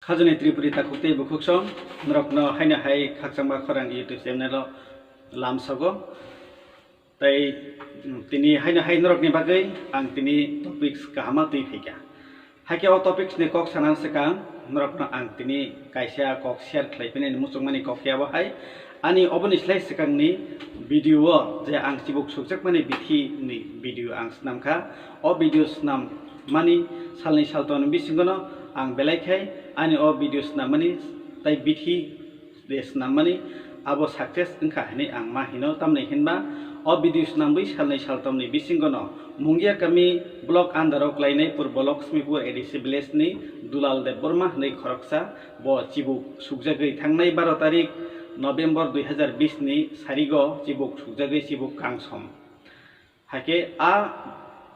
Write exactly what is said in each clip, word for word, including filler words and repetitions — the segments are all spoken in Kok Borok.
Hajani Tripuri takhuk tei bukhuk song, norokno haino hai khakchangma khorang YouTube channel o lamsogo. Tai, mm, tini haino hai norokni bagwi ang tini topics kahama twi phaikha. Hakhe o topics ni kok sanani swkang norokno ang tini kaisa kok share khlai phini muchungmani kok khe abo hai. Ani oboni slai swkangni video o je ang chibuk sukjakmani bithi ni video ang snamkha. O video snam mani salni saltoni bisingono ang belai khai ani o video snam mani tai bithi de snam mani abo success wngkha hinwi ang ma hino, tamni hinba o video snamwi salni saltomni bisingono Mungia kami block under o klainai Purbo Lakshmipur A D C village ni Dulal Debbarma hinwi khoroksa bo chibuk sukjagwi thangnai baro tarik November dui hazar bis ni sarigo chibuk sukjagwi chibuk kangsom. Hakhe a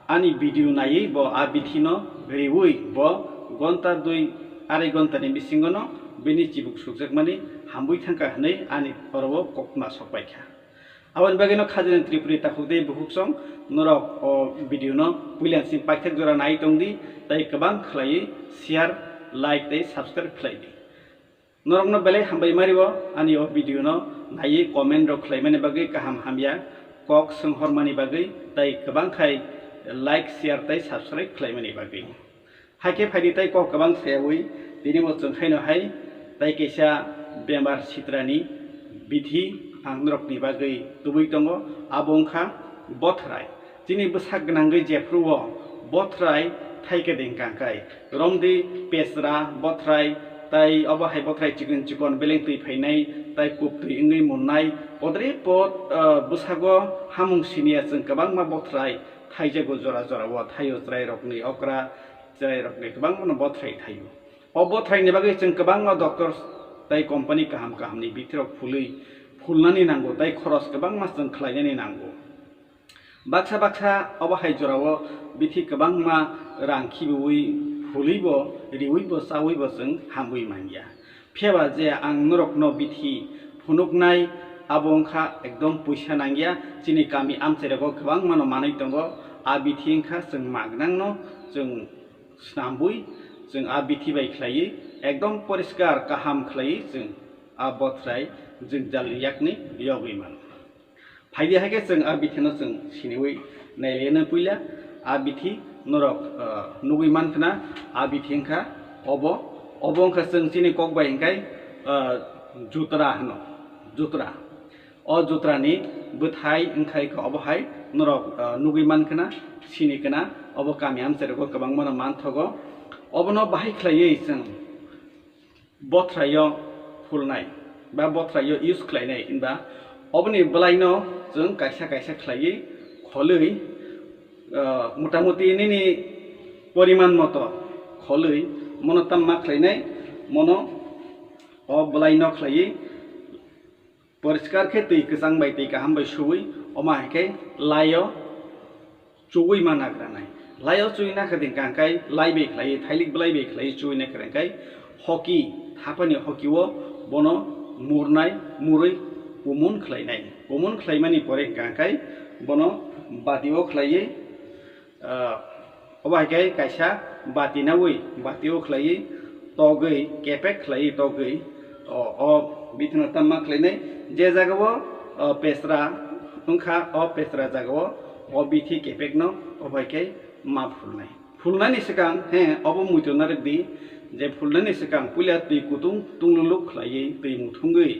ani video naiwi bo a bithi no riwi bo gonta dui arai gonta ni bisingo no bini chibuk sukjakmani hamwi thangkha hinwi ani oro o kokma sokpaikha. Aboni bagwi no khajani Tripuri takhuk tei bukhuk song norok o video no puila sini paithak jora nai tongdi tei kwbang khlaiwi share, like tei subscribe khlaidi. Norokno belai hambai mario ani o video no naiwi comment rok khlaimani bagwi kaham hamya kok swnghormani bagwi tei kwbang khai like, share tei subscribe khlaimani bagwi. Hakhe phaidi tei kok kwbang sayawi tini bo chwng khaino hai tei kaisa bemar sitrani bithi ang norokni bagwi tubui tongo, abo wngkha bothrai. Chini bwsak gwnangwi jephru o bothrai thaikhe de hwnkha khe romdi, pesra, bothrai, tai obo hai bothrai chikon chikon beleng twi phainai, tai kuptwi wngwi munnai, podre pod, ah, bwsago hamung siniya chwng kwbangma bothrai thaijago jora jora o thaio, chwrairokni okra, chwrairokni kwbangmano bothrai thaio. O bothraini bagwi chwng kwbangma doctor tai company kaham kahamni bithirok phulwi phulnani nango, tai khoros kwbangma chwng khlainani nango. Baksa baksa obo hai jorao bithi kwbangma rang khibiwi, phulwibo, riwibo, chawibo chwng hamwi manya. Phiyaba je ang norokno bithi phunuknai, abo wngkha ekdom puisa nangya. Chini kami amchairogo kwbangmano manwi tongo. A bithi wngkha chwng magnangno chwng snambwi, chwng a bithi bai khlaiwi ekdom poriskar kaham khlaiwi chwng a bothrai jwngjalni yakni yogwi mano. Phaidi hai khe chwng a bithino chwng siniwi nailaiya puila. A bithi norok, ah, nugwi mankhna, a bithi wngkha obo, obo wngkha chwng chini kok bai hwnkhe, ah, jutra hwno, jutra. O jutrani bwthai wngkhai khe obo hai norok, ah, nugwi mankhna, sini khna, obo kami amchairogo kwbangmano manthogo. Obono bahai khlaiwi chwng bothraio phulnai ba bothraio use khlainai hinba oboni bwlaino chwng kaisa kaisa khlaiwi kholwi, ah, motamuti nini poriman moto kholwi mono tamma khlainai, mono o bwlaino khlaiwi poriskar khe twi kwchang bai twi kaham bai suwi, omo hai khe laio chuwi ma nagranai. Laio chuwi nakha din kangkai lai bai khlaiwi, thailik bwlai bai khlaiwi chuwi nakha din kai hoki, thapani hoki o bono murnai, murwi kumun khlainai. Kumun khlaimani pore kangkai bono bati o khlaiwi, ah, obo hai khe kaisa bati nawi, bati o khlaiwi togwi, kepek khlaiwi togwi, o, o bithino tamma khlainai. Je jaga o, o, pesra wngkha, o pesra jaga o, o bithi kepekno obo hai khe ma phulnai. Phulnani swkang, he, obo muitu narwk di, je phulnani swkang puila twi kutung tungluluk khlaiwi twi muthungwi,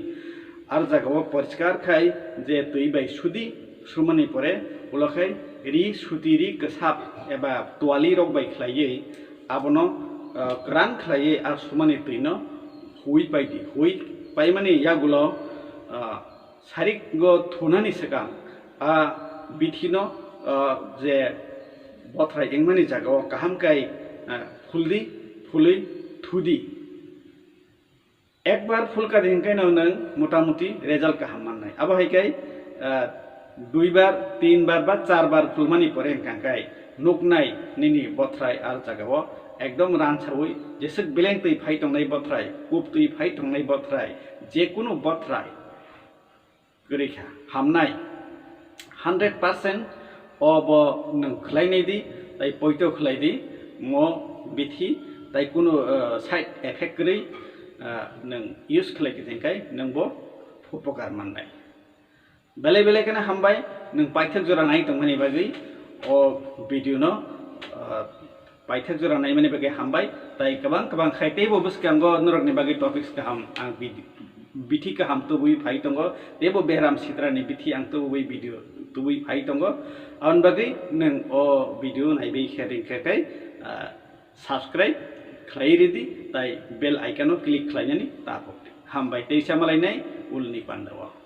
ar jaga o poriskar khai je twi bai sudi, sumani pore ulo khai ri suti ri kwsap eba twali rok bai khlaiwi abono, ah, kwran khlaiwi a sumani twino hui pai di. Hui paimani yagulo, ah, sarigo thunani swkang a bithino, ah, je bothrai wngmani jagao kaham kai, ah, phuldi, phulwi thudi. Ekbar phulkadi hwnkhe no nwng motamuti result kaham mannai. Abo hai khe, ah, duibar, tinbar ba charbar phulmani pore hwnkha khe nuknai nini bothrai ar jagao ekdom ransawi jeswk beleng twi phai tongnai bothrai, kup twi phai tongnai bothrai, jekunu bothrai kwrwi kha, hamnai. Hundred percent obo nwng khlai nai di, tai poito khlai di, mo bithi Tai kunu side effect kwrwi nwng use khlai tongkhe nwng bo upokar mannai. Belai belai kheno hambai, nwng paithak jora nai tongmani bagwi o video no paithak jora naimani bagwi hambai. Tai kwbang kwbang khai teibo bwskango norokni bagwi topics kaham ang bithi kaham tubui phai tongo, teibo behram sitrani bithi ang tubui video tubui phai tongo. Aboni bagwi nwng o video naiwi khe ringkha khai subscribe khlai ridi, tai bell icon o click khlainani ta phok di. Hambai, teisa malainai ulni pandao.